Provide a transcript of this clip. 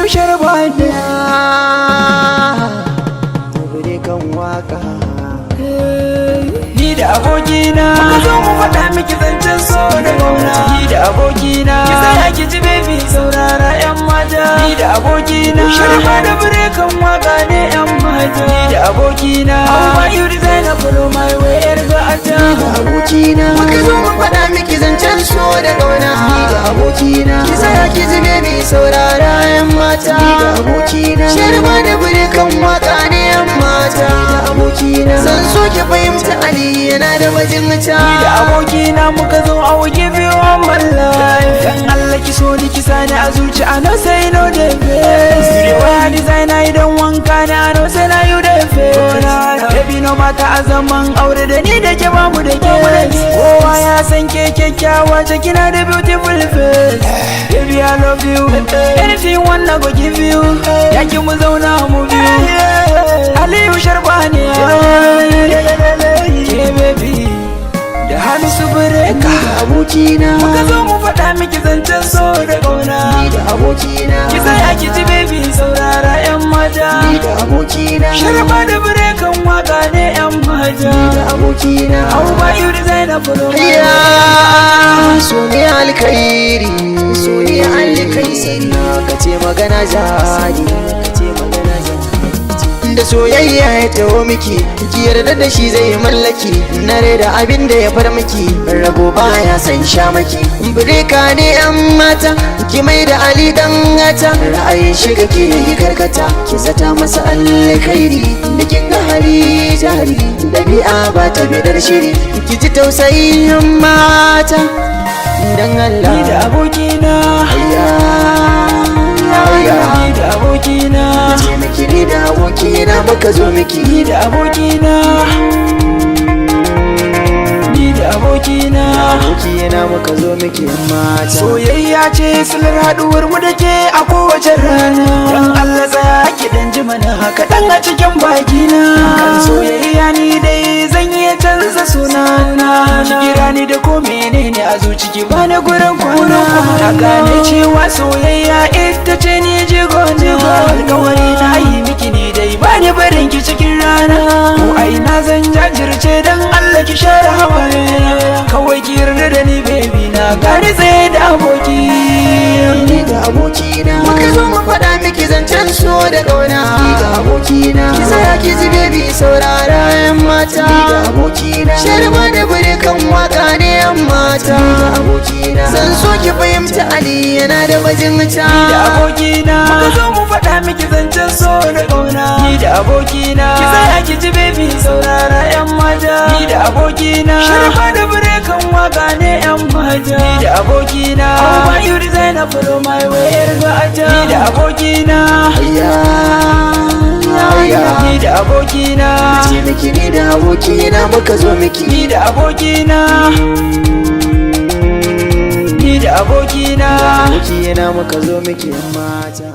Aliyu Sharbani. Kan waka. Ni da abokina muka zo mu faɗa miki zancen so da ƙauna. Ni da abokina, ki tsaya ki ji, baby, saurara yan mata. Ni da abokina, Sharba da Birekan waka ne, yan mata. Ni da abokina, How you designer, follow my way, yar gata. Ni da abokina muka zo mu faɗa miki zancen so da ƙauna. Ni da abokina, ki tsaya ki ji, baby, saurara yan mata. Ni da abokina, Sharba da Birekan waka ne, yan mata. Ni da abokina, zan so ki fahimta, Ali yana da bajinta. Ni da abokina muka zo, I will give you all my life. Dan Allah ki so ni, ki sani a zuci, I know say no the best. You the wear designer, idan wanka na, I know say na you the face. Baby, no matter a zaman aure da ni da ke bamu da ke. Kowa ya san ke kyakkyawa ce, kina da beautiful face. Baby, I love you. Anything you want, I go give you. Yaki mu zauna mu biyu. Aliyu Sharbani. Ke baby da Hamisu Bireka. Ni da abokina muka zo mu faɗa miki zancen so da ƙauna. Ni da abokina, ki tsaya ki ji, baby, saurara yan mata. Ni da abokina, Sharba da Birekan waka ne, yan mata. Ni da abokina. How about you designer, follow my Ya so ne alkhairi, so ne alkhairi. Ka ce magana jari, ka ce magana jari. Da soyayya ya taho miki, ki yarda da shi, zai mallaki na da abin da ya far miki. Rago baya san sha maki. Bireka ne, yan mata, ki mai da Ali dan gata. Ra'ayin shiga ke yi karkata, ki zata masa alkhairi. Da kin ga hali jari, dabi'a ba ta bidar shiri, ki ji tausayin mata dan Allah. Ni da abokina. Ayya, ayya. Ni da abokina. Ce miki, ni da abokina muka zo miki. Ni da abokina. Ni da abokina. Abokina muka zo miki, mata. Soyayya ce silar haɗuwar mu da ke a kowace rana. Dan Allah tsaya ki dan ji mana haka dan a cikin bakina. Kan soyayya ni dai zan iya canza sunana. Ki kira ni da ko menene a zuci, ki bani gurin kwana. Na gane cewa soyayya ita ce ni jigo jigo. Alkawari na yi miki, ni dai bani barin ki cikin rana. Ko a ina zan jajirce, dan Allah ki share hawaye. Kawai ki yarda da ni, baby, na gani tsaye da aboki. Ni da abokina muka zo mu faɗa miki zancen so da ƙauna. Ni da abokina, ki tsaya ki ji, baby, saurara yan mata. Ni da abokina, Sharba da Birekan waka ne, yan mata. Ni da abokina, zan so ki fahimta, Ali yana da bajinta. Ni da abokina muka zo mu faɗa miki zancen so da ƙauna. Ni da abokina, ki tsaya ki ji, baby, saurara yan mata. Ni da abokina, Sharba da Birekan waka ne, yan mata. Ni da abokina, How about you designer, follow my way, yar gata. Ni da abokina. Ayya, ayya. Ni da abokina. Ce miki, ni da abokina muka zo miki. Ni da abokina. Ni da abokina. Abokina muka zo miki, mata.